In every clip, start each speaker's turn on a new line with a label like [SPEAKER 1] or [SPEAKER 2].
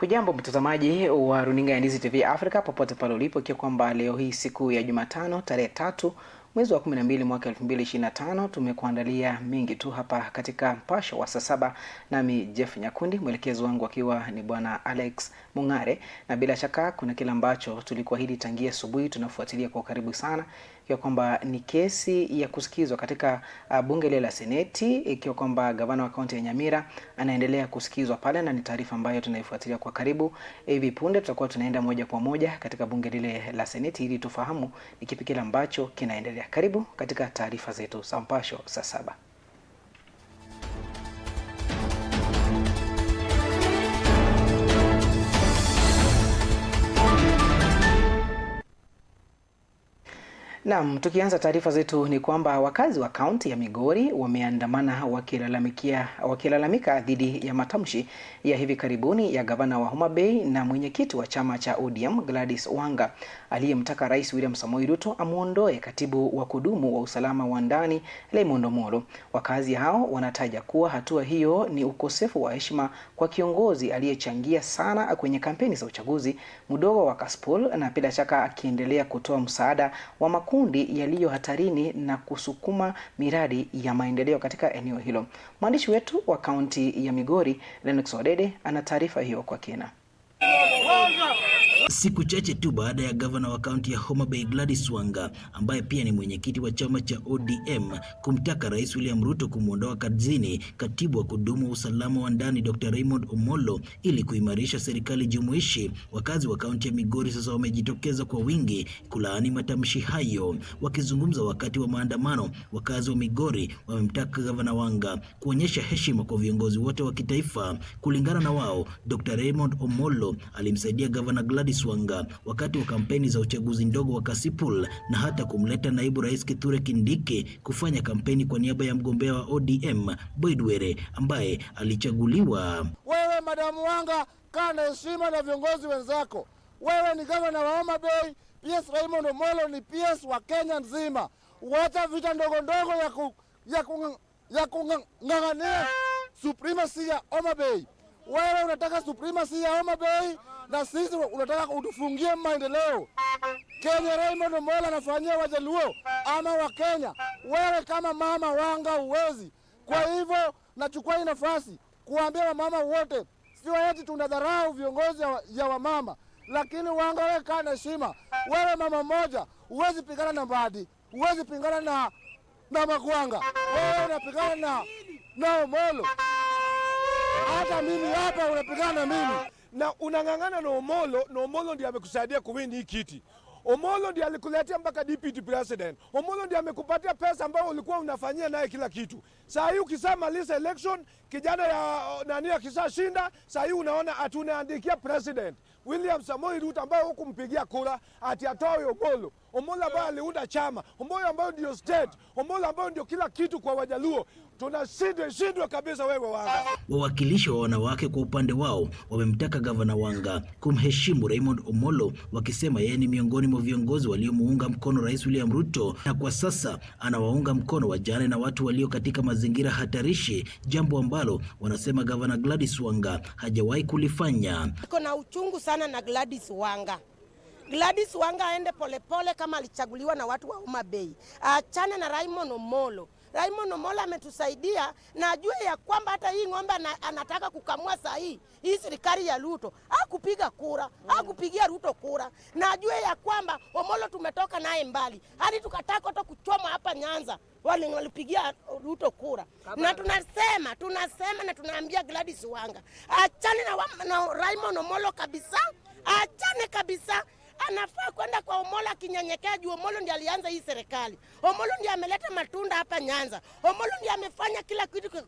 [SPEAKER 1] Hujambo mtazamaji wa runinga ya Ndizi TV Africa popote pale ulipo, ikiwa kwamba leo hii siku ya Jumatano tarehe 3 mwezi wa 12 mwaka 2025 tumekuandalia mengi tu hapa katika Mpasho wa saa 7, nami Jeff Nyakundi, mwelekezi wangu akiwa ni bwana Alex Mungare, na bila shaka kuna kile ambacho tulikuahidi tangia asubuhi, tunafuatilia kwa karibu sana, ikiwa kwamba ni kesi ya kusikizwa katika bunge lile la Seneti, ikiwa kwamba gavana wa kaunti ya Nyamira anaendelea kusikizwa pale, na ni taarifa ambayo tunaifuatilia kwa karibu. Hivi punde tutakuwa tunaenda moja kwa moja katika bunge lile la Seneti ili tufahamu ni kipi kile ambacho kinaendelea. Karibu katika taarifa zetu za Mpasho saa 7. Naam, tukianza taarifa zetu ni kwamba wakazi wa kaunti ya Migori wameandamana wakilalamika dhidi ya matamshi ya hivi karibuni ya gavana wa Homa Bay na mwenyekiti wa chama cha ODM Gladys Wanga aliyemtaka Rais William Samoei Ruto amuondoe katibu wa kudumu wa usalama wa ndani Raymond Omolo. Wakazi hao wanataja kuwa hatua hiyo ni ukosefu wa heshima kwa kiongozi aliyechangia sana kwenye kampeni za uchaguzi mdogo wa Kasipul, na bila shaka akiendelea kutoa msaada wa makundi yaliyo hatarini na kusukuma miradi ya maendeleo katika eneo hilo. Mwandishi wetu wa kaunti ya Migori, Lennox Odede, ana taarifa hiyo kwa kina.
[SPEAKER 2] Siku chache tu baada ya gavana wa kaunti ya Homa Bay Gladys Wanga, ambaye pia ni mwenyekiti wa chama cha ODM, kumtaka Rais William Ruto kumwondoa kazini katibu wa kudumu wa usalama wa ndani Dr. Raymond Omolo ili kuimarisha serikali jumuishi, wakazi wa kaunti ya Migori sasa wamejitokeza kwa wingi kulaani matamshi hayo. Wakizungumza wakati wa maandamano, wakazi wa Migori wamemtaka gavana Wanga kuonyesha heshima kwa viongozi wote wa kitaifa. Kulingana na wao, Dr. Raymond Omolo alimsaidia gavana Gladys Wanga wakati wa kampeni za uchaguzi ndogo wa Kasipul na hata kumleta naibu rais Kithure Kindiki kufanya kampeni kwa niaba ya mgombea wa ODM Boyd Were ambaye alichaguliwa.
[SPEAKER 3] Wewe Madamu Wanga, kaa na heshima na viongozi wenzako. Wewe ni gavana wa Homa Bay, PS Raymond Omolo ni PS wa Kenya nzima. Wacha vita ndogo ndogo ya kung'ang'ania supremacy ya Homa Bay. Wewe unataka supremacy ya Homa Bay na sisi unataka utufungie maendeleo. Kenya Raymond Omolo anafanyia Wajaluo ama wa Kenya, wewe kama mama Wanga uwezi. Kwa hivyo nachukua hii nafasi kuambia wamama wote, sio eti tunadharau viongozi ya wamama, lakini Wanga wewe kaa na heshima. Wewe mama mmoja uwezi pigana na Mbadi, uwezi pigana na Magwanga, wewe unapigana na Omolo. Hata mimi hapa unapigana na mimi.
[SPEAKER 4] Na unang'ang'ana na Omolo, na Omolo ndiye amekusaidia kuwin hii kiti. Omolo ndiye alikuletea mpaka deputy president. Omolo ndiye amekupatia pesa ambayo ulikuwa unafanyia naye kila kitu. Saa hii ukishamaliza election, kijana ya nani akishashinda, saa hii unaona ati unaandikia president William Samoei Ruto ambaye hukumpigia kura ati atoe Omolo. Omolo ambaye aliunda chama, Omolo ambaye ndio state, Omolo ambaye ndio kila kitu kwa Wajaluo. Tunashindwa shindwa kabisa wewe Wanga.
[SPEAKER 2] Wawakilishi wa wanawake kwa upande wao wamemtaka gavana Wanga kumheshimu Raymond Omolo, wakisema yeye ni miongoni mwa viongozi waliomuunga mkono Rais William Ruto na kwa sasa anawaunga mkono wajane na watu walio katika mazingira hatarishi, jambo ambalo wanasema gavana Gladys Wanga hajawahi kulifanya.
[SPEAKER 5] Niko na uchungu sana na Gladys Wanga. Gladys Wanga aende polepole kama alichaguliwa na watu wa Homa Bay. Achane na Raymond Omolo. Raymond Omolo ametusaidia na ajue ya kwamba hata hii ng'ombe anataka kukamua saa hii. Hii serikali ya Ruto hakupiga kura, hakupigia Ruto kura. Na ajue ya kwamba Omolo tumetoka naye mbali. Hadi tukataka hata kuchoma hapa Nyanza. Wale walipigia Ruto kura. Na tunasema na tunaambia Gladys Wanga, achane na Raymond Omolo kabisa. Achane kabisa. Anafaa kwenda kwa Omolo akinyenyekea juu Omolo ndiye alianza hii serikali. Omolo ndiye ameleta matunda hapa Nyanza. Omolo ndiye amefanya kila kitu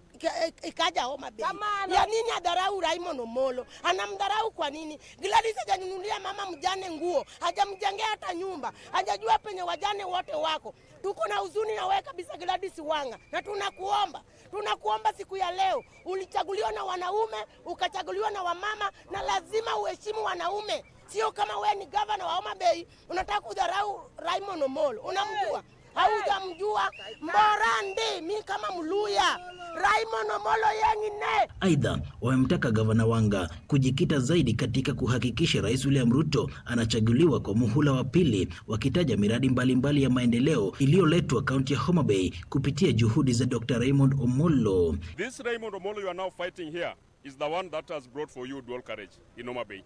[SPEAKER 5] ikaja Homa Bay. Ya nini adharau Raymond Omolo? Anamdharau kwa nini? Gladys hajanunulia mama mjane nguo, hajamjengea hata nyumba, hajajua penye wajane wote wako. Tuko na huzuni na wewe kabisa Gladys Wanga, na tunakuomba siku ya leo, ulichaguliwa na wanaume, ukachaguliwa na wamama, na lazima uheshimu wanaume. Sio kama wewe ni governor wa Homa Bay unataka kudharau Raymond Omolo. Unamjua? Haujamjua Mborandi, mi kama Mluya, Raymond Omolo yengine.
[SPEAKER 2] Aidha, wamemtaka Gavana Wanga kujikita zaidi katika kuhakikisha Rais William Ruto anachaguliwa kwa muhula wa pili, wakitaja miradi mbalimbali mbali ya maendeleo iliyoletwa kaunti ya Homa Bay kupitia juhudi za Dr. Raymond Omolo.
[SPEAKER 6] This Raymond Omolo you are now fighting here is the one that has brought for you dual carriage in Homa Bay.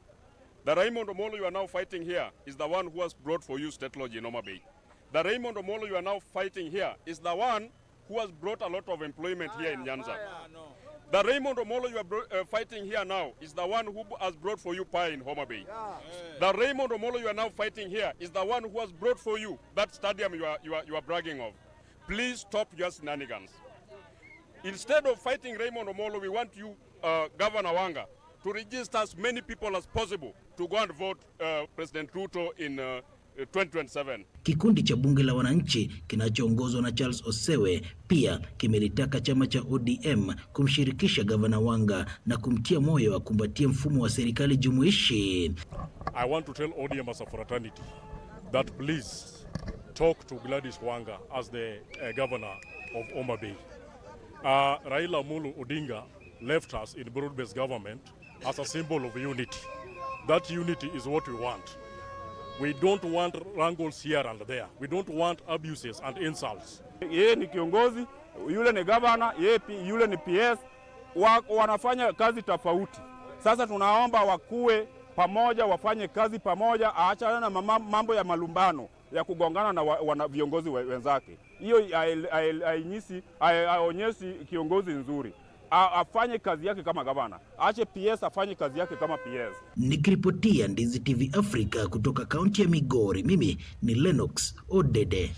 [SPEAKER 6] The Raymond Omolo you are now fighting here is the one who has brought for you state lodge in Homa Bay. The Raymond Omolo you are now fighting here is the one who has brought a lot of employment here in Nyanza. The Raymond Omolo you are fighting here now is the one who has brought for you pie in Homa Bay. The Raymond Omolo you are now fighting here is the one who has brought for you that stadium you are bragging of. Please stop your shenanigans. Instead of fighting Raymond Omolo, we want you, Governor Wanga, to register as many people as possible to go and vote President Ruto in 2027.
[SPEAKER 2] Kikundi cha bunge la wananchi kinachoongozwa na Charles Osewe pia kimelitaka chama cha ODM kumshirikisha Gavana Wanga na kumtia moyo akumbatie mfumo wa serikali jumuishi.
[SPEAKER 7] I want to tell ODM as a fraternity that please talk to Gladys Wanga as the governor of Homa Bay. Raila Amolo Odinga left us in broad-based government as a symbol of unity. That unity is what we want. We don't want wrangles here and there. We don't want abuses and insults.
[SPEAKER 8] Yeye ni kiongozi, yule ni governor, yeye yule ni PS, wanafanya kazi tofauti. Sasa tunaomba wakue pamoja, wafanye kazi pamoja, aachane na mambo ya malumbano ya kugongana na viongozi wenzake. Hiyo haionyeshi kiongozi nzuri. Afanye kazi yake kama gavana, aache PS afanye kazi yake kama PS.
[SPEAKER 2] Nikiripotia Ndizi TV Africa kutoka kaunti ya Migori, mimi ni Lennox Odede.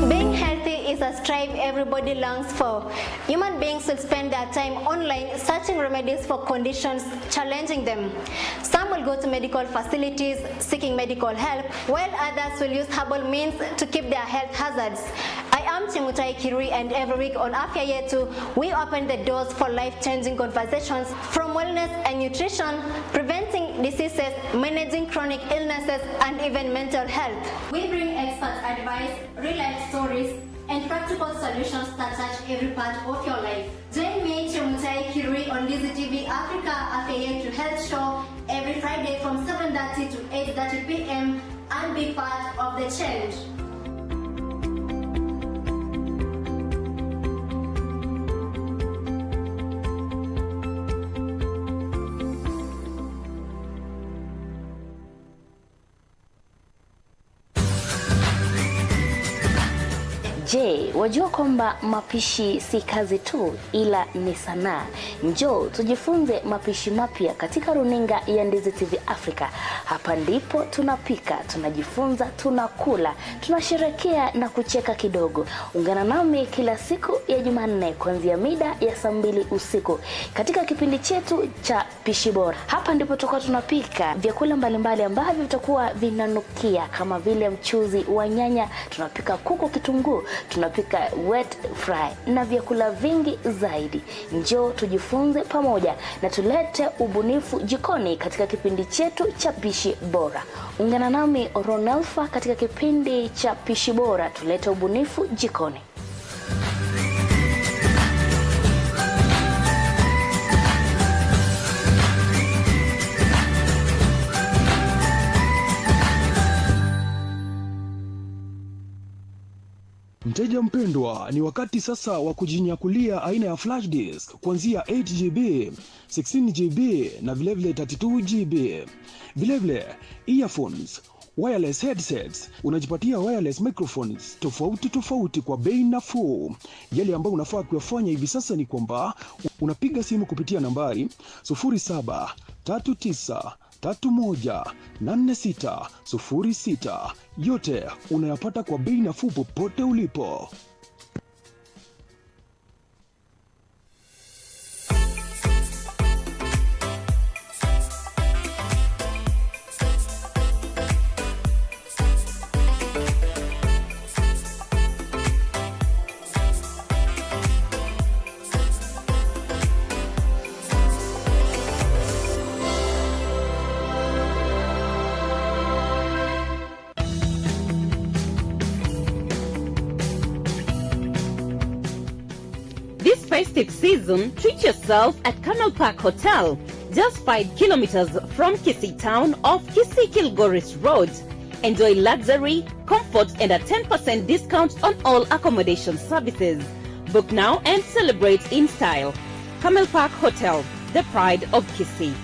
[SPEAKER 9] Being healthy is a strive everybody longs for. Human beings will spend their time online searching remedies for conditions challenging them. Some will go to medical facilities seeking medical help, while others will use herbal means to keep their health hazards. I am Chemutai Kirui, and every week on Afya Yetu, we open the doors for life-changing conversations from wellness and nutrition, preventing diseases, managing chronic illnesses, and even mental health. We bring expert advice, real-life stories, and practical solutions that touch every part of your life. Join me, Chemutai Kirui, on Ndizi TV Africa Afya Yetu Health Show every Friday from 7:30 to 8:30 p.m. and be part of the change.
[SPEAKER 10] Je, wajua kwamba mapishi si kazi tu ila ni sanaa? Njoo tujifunze mapishi mapya katika runinga ya Ndizi TV Africa. Hapa ndipo tunapika, tunajifunza, tunakula, tunasherekea na kucheka kidogo. Ungana nami kila siku ya Jumanne kuanzia mida ya saa 2 usiku katika kipindi chetu cha Pishi Bora. Hapa ndipo tutakuwa tunapika vyakula mbalimbali ambavyo vitakuwa vinanukia kama vile mchuzi wa nyanya, tunapika kuku kitunguu, tunapika wet fry na vyakula vingi zaidi. Njoo tujifunze pamoja na tulete ubunifu jikoni katika kipindi chetu cha Pishi Bora. Ungana nami Ronelfa katika kipindi cha Pishi Bora, tulete ubunifu jikoni.
[SPEAKER 11] Mteja mpendwa, ni wakati sasa wa kujinyakulia aina ya flash disk kuanzia 8GB, 16GB na vilevile 32GB. Vilevile earphones, wireless headsets, unajipatia wireless microphones tofauti tofauti kwa bei nafuu. Yale ambayo unafaa kuyafanya hivi sasa ni kwamba unapiga simu kupitia nambari 0739318606. Yote unayapata kwa bei nafuu popote ulipo.
[SPEAKER 12] festive season, treat yourself at Camel Park Hotel, just 5 kilometers from Kisii Town off Kisii Kilgoris Road. Enjoy luxury, comfort, and a 10% discount on all accommodation services. Book now and celebrate in style. Camel Park Hotel, the pride of Kisii.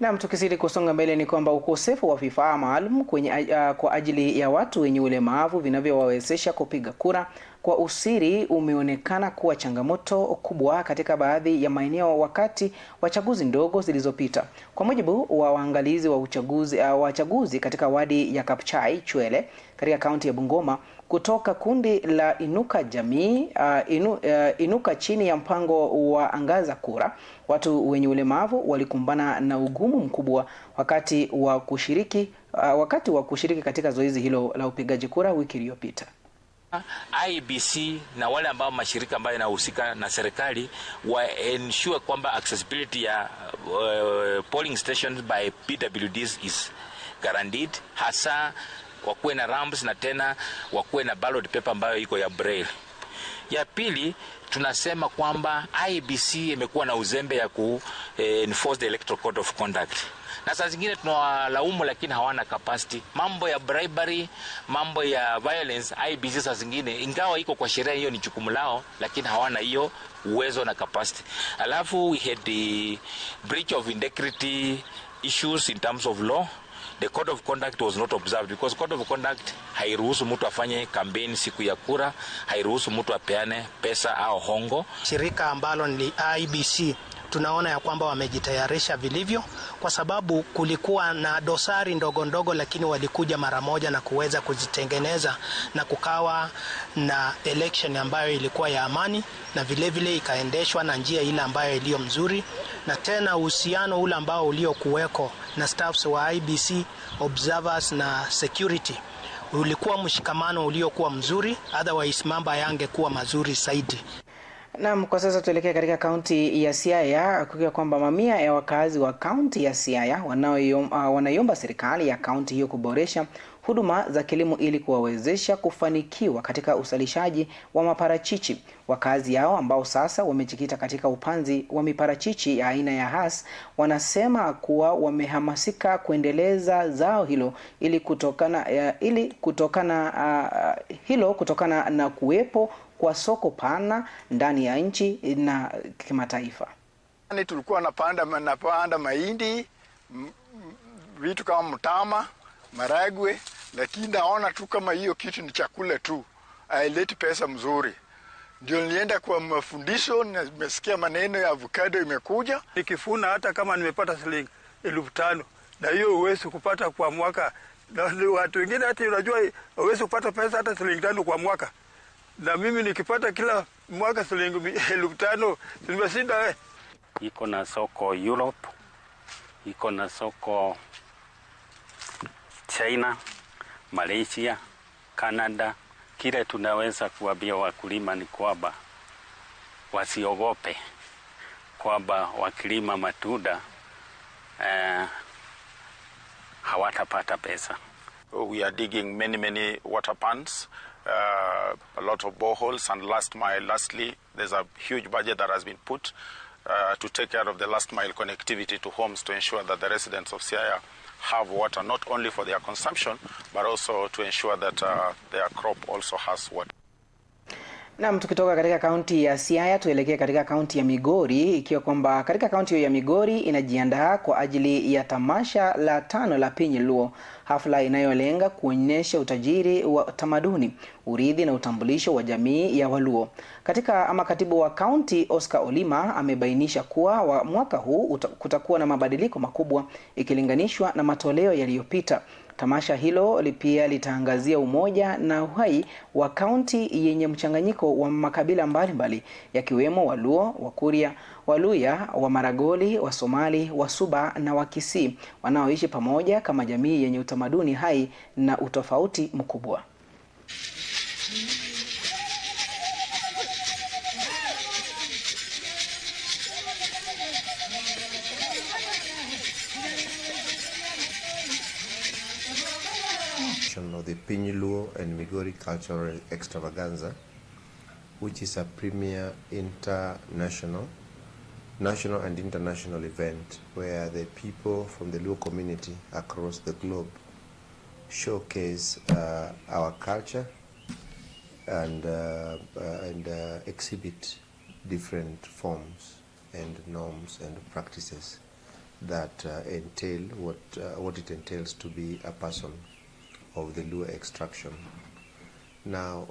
[SPEAKER 1] Naam, tukizidi kusonga mbele ni kwamba ukosefu wa vifaa maalum kwenye kwa ajili ya watu wenye ulemavu vinavyowawezesha kupiga kura kwa usiri umeonekana kuwa changamoto kubwa katika baadhi ya maeneo wakati wa chaguzi ndogo zilizopita. Kwa mujibu wa waangalizi wa wachaguzi katika wadi ya Kapchai Chwele katika kaunti ya Bungoma kutoka kundi la Inuka Jamii Inuka chini ya mpango wa Angaza Kura, watu wenye ulemavu walikumbana na ugumu mkubwa wakati wa kushiriki katika zoezi hilo la upigaji kura wiki iliyopita.
[SPEAKER 13] IEBC na wale ambao mashirika ambayo yanahusika na serikali wa ensure kwamba accessibility ya polling stations by PWDs is guaranteed, hasa wakuwe na ramps na tena wakuwe na ballot paper ambayo iko ya braille. Ya pili, tunasema kwamba IEBC imekuwa na uzembe ya ku enforce the electoral code of conduct. Na saa zingine tunawalaumu lakini hawana capacity. Mambo ya bribery, mambo ya violence, IEBC saa zingine ingawa iko kwa sheria hiyo ni jukumu lao, lakini hawana hiyo uwezo na capacity. Alafu we had the breach of integrity issues in terms of law. The code of conduct was not observed because code of conduct hairuhusu mtu afanye kampeni siku ya kura, hairuhusu mtu apeane pesa au hongo.
[SPEAKER 14] Shirika ambalo ni IEBC tunaona ya kwamba wamejitayarisha vilivyo, kwa sababu kulikuwa na dosari ndogo ndogo, lakini walikuja mara moja na kuweza kuzitengeneza na kukawa na election ambayo ilikuwa ya amani na vile vile ikaendeshwa na njia ile ambayo iliyo mzuri, na tena uhusiano ule ambao uliokuweko na staffs wa IEBC, observers na security ulikuwa mshikamano uliokuwa mzuri, otherwise mambo yangekuwa mazuri zaidi.
[SPEAKER 1] Naam, kwa sasa tuelekee katika kaunti ya Siaya kukiwa kwamba mamia ya wakazi wa kaunti ya Siaya wanaiomba serikali ya kaunti hiyo kuboresha huduma za kilimo ili kuwawezesha kufanikiwa katika uzalishaji wa maparachichi. Wakazi hao ambao sasa wamejikita katika upanzi wa miparachichi ya aina ya Hass wanasema kuwa wamehamasika kuendeleza zao hilo ili kutokana na kuwepo kwa soko pana ndani ya nchi na kimataifa.
[SPEAKER 15] Tulikuwa napanda mahindi, vitu kama mtama, maragwe, lakini naona tu kama hiyo kitu ni chakula tu, haileti pesa mzuri. Ndio nilienda kwa mafundisho, nimesikia maneno ya avocado imekuja.
[SPEAKER 16] Nikifuna hata kama nimepata shilingi 5,000, na hiyo huwezi kupata kwa mwaka. Na watu wengine hata unajua huwezi kupata pesa hata shilingi 5 kwa mwaka. Na mimi nikipata kila mwaka shilingi 5,000, nimeshinda.
[SPEAKER 17] Iko na soko Europe, iko na soko China, Malaysia, Canada. Kile tunaweza kuambia wakulima ni kwamba wasiogope kwamba wakilima matunda hawatapata pesa.
[SPEAKER 18] We are digging many water pans, a lot of boreholes, and lastly, there's a huge budget that has been put to take care of the last mile connectivity to homes to ensure that the residents of Siaya have water not only for their consumption but also to ensure that their crop also has water.
[SPEAKER 1] Naam, tukitoka katika kaunti ya Siaya tuelekee katika kaunti ya Migori, ikiwa kwamba katika kaunti hiyo ya Migori inajiandaa kwa ajili ya tamasha la 5 la Piny Luo, hafla inayolenga kuonyesha utajiri wa tamaduni, urithi na utambulisho wa jamii ya Waluo. Katibu wa kaunti Oscar Olima amebainisha kuwa mwaka huu kutakuwa na mabadiliko makubwa ikilinganishwa na matoleo yaliyopita. Tamasha hilo pia litaangazia umoja na uhai wa kaunti yenye mchanganyiko wa makabila mbalimbali yakiwemo Waluo, Wakuria, Waluya, Wamaragoli, Wasomali, Wasuba na Wakisii wanaoishi pamoja kama jamii yenye utamaduni hai na utofauti mkubwa.
[SPEAKER 19] Of the Piny Luo and Migori Cultural Extravaganza, which is a premier international, national and international event where the people from the Luo community across the globe showcase our culture and exhibit different forms and norms and practices that entail what it entails to be a person of the Luo extraction. Now,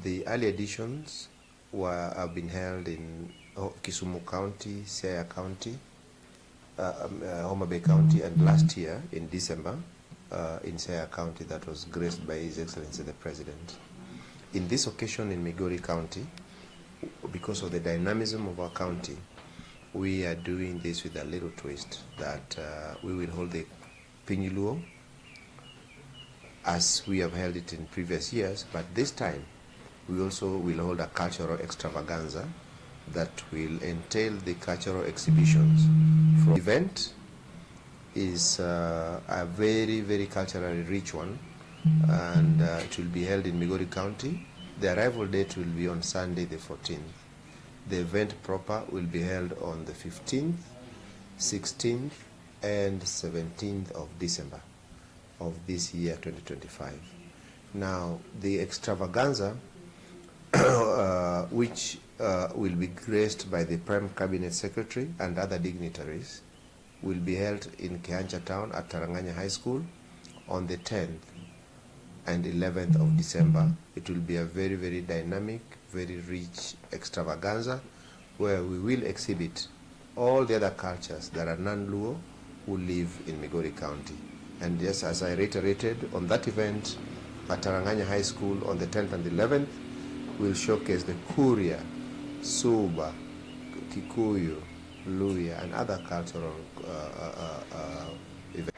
[SPEAKER 19] the early editions have been held in Kisumu County, Siaya County, Homa Bay County, and last year in December in Siaya County, that was graced by His Excellency the President. In this occasion in Migori County, because of the dynamism of our county, we are doing this with a little twist that we will hold the Piny Luo as we have held it in previous years, but this time we also will hold a cultural extravaganza that will entail the cultural exhibitions. The event is a very, very culturally rich one, and it will be held in Migori County. The arrival date will be on Sunday the 14th. The event proper will be held on the 15th, 16th, and 17th of December of this year 2025. Now, the extravaganza, which will be graced by the Prime Cabinet Secretary and other dignitaries, will be held in Kehancha Town at Taranganya High School on the 10th and 11th of December. It will be a very, very dynamic, very rich extravaganza where we will exhibit all the other cultures that are non-Luo who live in Migori County. And yes, as I reiterated, on that event at Taranganya High School on the 10th and 11th, we'll showcase the Kuria, Suba, Kikuyu, Luya, and other cultural events.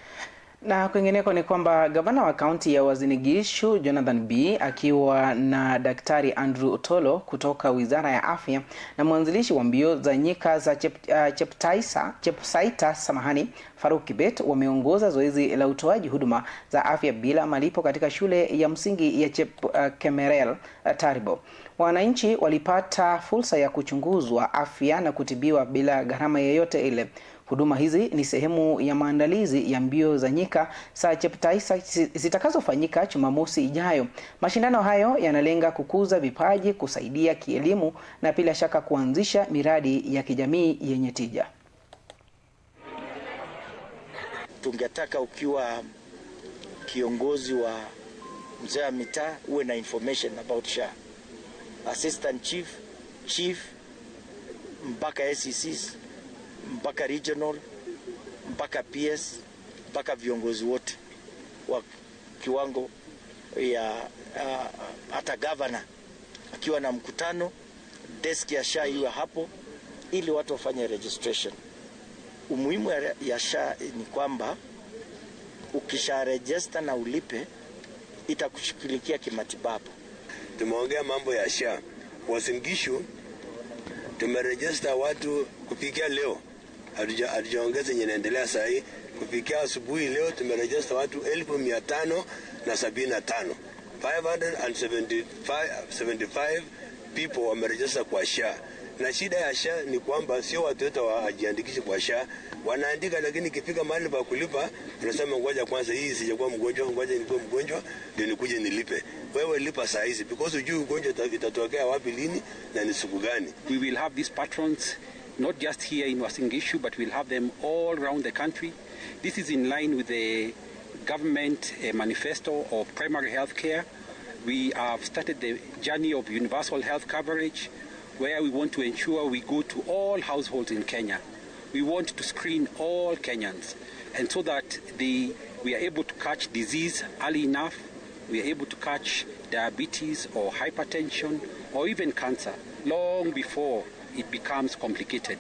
[SPEAKER 1] Na kwingineko ni kwamba gavana wa kaunti ya Uasin Gishu Jonathan Bii akiwa na Daktari Andrew Otolo kutoka Wizara ya Afya na mwanzilishi wa mbio za nyika za Chepsaita Faruk Kibet wameongoza zoezi la utoaji huduma za afya bila malipo katika shule ya msingi ya Chepkemerel Taribo. Wananchi walipata fursa ya kuchunguzwa afya na kutibiwa bila gharama yoyote ile. Huduma hizi ni sehemu ya maandalizi ya mbio za nyika za Cheptaisa zitakazofanyika Jumamosi ijayo. Mashindano hayo yanalenga kukuza vipaji, kusaidia kielimu na bila shaka kuanzisha miradi ya kijamii yenye tija.
[SPEAKER 20] Tungetaka ukiwa kiongozi wa mzee wa mitaa uwe na information about SHA. Assistant chief, chief mpaka SECs, mpaka regional, mpaka PS, mpaka viongozi wote wa kiwango ya hata governor akiwa na mkutano, desk ya SHA iwe hapo ili watu wafanye registration. Umuhimu ya SHA ni kwamba ukisha register na ulipe itakushughulikia kimatibabu.
[SPEAKER 21] Tumeongea mambo ya SHA. Uasin Gishu tumeregister watu kufikia leo. Hatujaongeza yenye inaendelea saa hii. Kufikia asubuhi leo tumeregister watu 575. 575 people wameregister kwa SHA. Na shida ya SHA ni kwamba sio watu wote wajiandikishe kwa SHA, wanaandika, lakini ikifika mahali pa kulipa tunasema ngoja kwanza, hii sijakuwa mgonjwa, ngoja nikuwe mgonjwa ndio nikuje nilipe. Wewe lipa saa hizi because hujui ugonjwa itatokea wapi, lini na ni siku gani.
[SPEAKER 3] We will have these patrons not just here in Uasin Gishu, but we'll have them all around the country. This is in line with the government manifesto of primary health care. We have started the journey of universal health coverage, where we want to ensure we go to all households in Kenya. We want to screen all Kenyans, and so that we are able to catch disease early enough, we are able to catch diabetes or hypertension or even cancer long before it becomes complicated.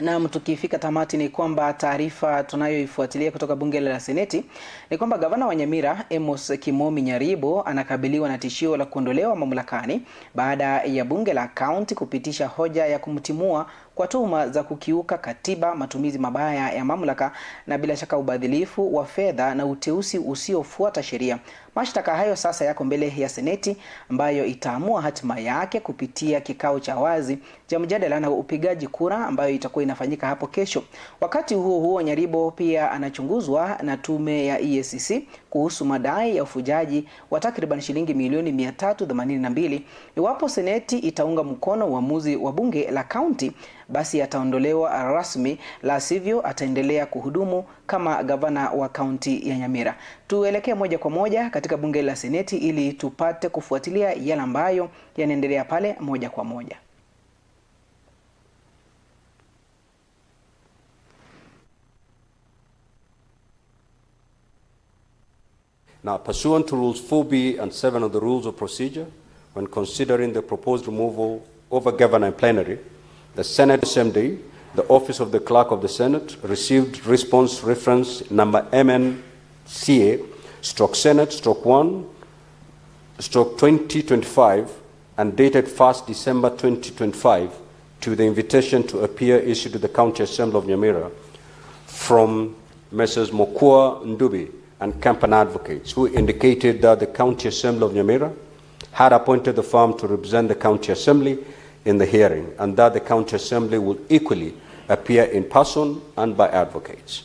[SPEAKER 1] Naam, tukifika tamati ni kwamba taarifa tunayoifuatilia kutoka bunge la Seneti ni kwamba gavana wa Nyamira Amos Kimomi Nyaribo anakabiliwa na tishio la kuondolewa mamlakani baada ya bunge la kaunti kupitisha hoja ya kumtimua kwa tuhuma za kukiuka katiba, matumizi mabaya ya mamlaka na bila shaka ubadhilifu wa fedha na uteuzi usiofuata sheria. Mashtaka hayo sasa yako mbele ya Seneti ambayo itaamua hatima yake kupitia kikao cha wazi cha mjadala na upigaji kura ambayo itakuwa inafanyika hapo kesho. Wakati huo huo, Nyaribo pia anachunguzwa na tume ya EACC kuhusu madai ya ufujaji wa takriban shilingi milioni 382. Iwapo Seneti itaunga mkono uamuzi wa bunge la kaunti, basi ataondolewa rasmi, la sivyo ataendelea kuhudumu kama gavana wa kaunti ya Nyamira. Tuelekee moja kwa moja katika bunge la Seneti ili tupate kufuatilia yale ambayo yanaendelea pale moja kwa moja.
[SPEAKER 22] Now, pursuant to Rules 4B and 7 of the Rules of Procedure, when considering the proposed removal of a governor in plenary, the Senate the same day, the Office of the Clerk of the Senate received response reference number MNCA /Senate /1/2025 and dated 1st December 2025 to the invitation to appear issued to the County Assembly of Nyamira from Messrs. Mokua Ndubi and Kampan Advocates, who indicated that the County Assembly of Nyamira had appointed the firm to represent the County Assembly in the hearing, and that the County Assembly will equally appear in person and by advocates.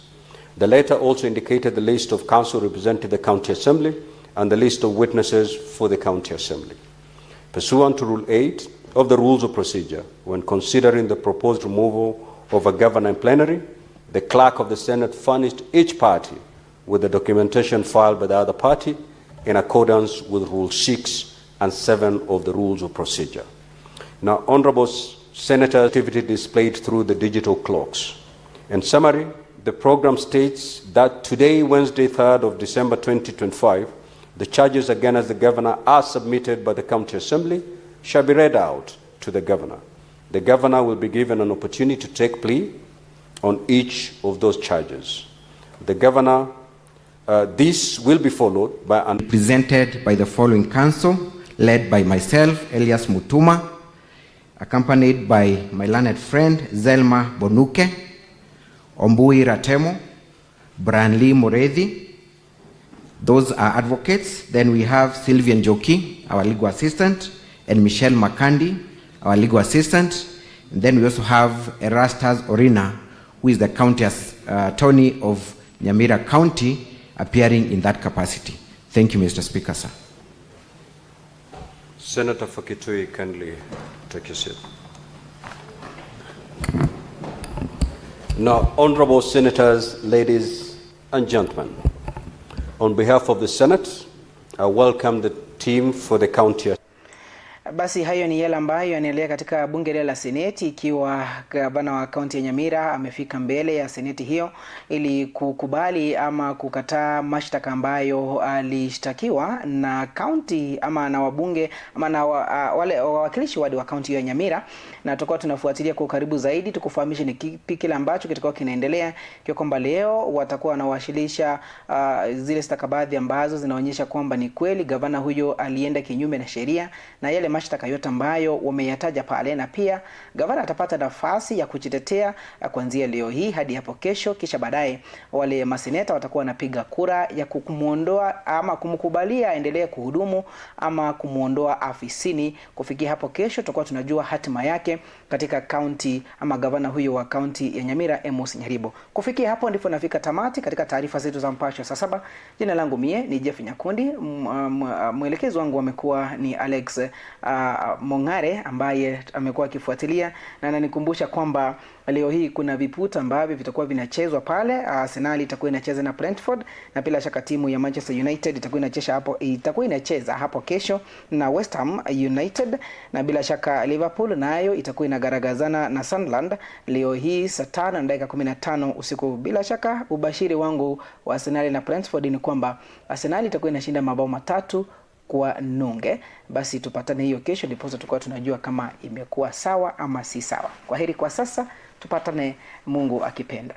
[SPEAKER 22] The letter also indicated the list of counsel representing the County Assembly and the list of witnesses for the County Assembly. Pursuant to Rule 8 of the Rules of Procedure, when considering the proposed removal of a governor in plenary, the Clerk of the Senate furnished each party with the documentation filed by the other party in accordance with Rule 6 and 7 of the Rules of Procedure. Now, Honorable Senator, activity displayed through the digital clocks. In summary, the program states that today, Wednesday, 3rd of December 2025, the charges against the governor as submitted by the County Assembly shall be read out to the governor. The governor will be given an opportunity to take plea on each of those charges. The governor, this will be followed by an
[SPEAKER 23] presented by the following council, led by myself, Elias Mutuma, accompanied by my learned friend, Zelma Bonuke, Ombui Ratemo, Branly Morethi. Those are advocates. Then we have Sylvia Njoki, our legal assistant, and Michelle Makandi, our legal assistant. And then we also have Erastus Orina, who is the county attorney of Nyamira County, appearing in that capacity. Thank you, Mr. Speaker, sir.
[SPEAKER 22] Senator Fakitui, kindly take your seat. Now, honorable senators, ladies and gentlemen, on behalf of the Senate, I welcome the team for the county.
[SPEAKER 1] Basi hayo ni yale ambayo yanaendelea katika bunge la Seneti, ikiwa gavana wa kaunti ya Nyamira amefika mbele ya Seneti hiyo ili kukubali ama kukataa mashtaka ambayo alishtakiwa na kaunti ama na wabunge ama na wale wawakilishi wadi wa kaunti ya Nyamira, na tutakuwa tunafuatilia kwa ukaribu zaidi tukufahamishe ni kipi kile ambacho kitakuwa kinaendelea, kwa kwamba leo watakuwa wanawasilisha zile stakabadhi ambazo zinaonyesha kwamba ni kweli gavana huyo alienda kinyume na sheria na yale mashtaka yote ambayo wameyataja pale, na pia gavana atapata nafasi ya kujitetea kuanzia leo hii hadi hapo kesho, kisha baadaye wale maseneta watakuwa wanapiga kura ya kumwondoa ama kumkubalia aendelee kuhudumu ama kumwondoa afisini. Kufikia hapo kesho, tutakuwa tunajua hatima yake katika kaunti ama gavana huyo wa kaunti ya Nyamira, Amos Nyaribo. Kufikia hapo ndipo nafika tamati katika taarifa zetu za Mpasho saa 7. Jina langu mie ni Jeff Nyakundi, mwelekezi wangu amekuwa ni Alex Mongare ambaye amekuwa akifuatilia na ananikumbusha kwamba leo hii kuna viputa ambavyo vitakuwa vinachezwa pale. Arsenal itakuwa inacheza na Brentford, na bila shaka timu ya Manchester United itakuwa inacheza hapo kesho na West Ham United, na bila shaka Liverpool nayo itakuwa inagaragazana na Sunderland leo hii saa 5:15 usiku. Bila shaka ubashiri wangu wa Arsenal na Brentford ni kwamba Arsenal itakuwa inashinda mabao 3-0. Basi tupatane hiyo kesho, ndipo tutakuwa tunajua kama imekuwa sawa ama si sawa. Kwaheri kwa sasa, tupatane Mungu akipenda.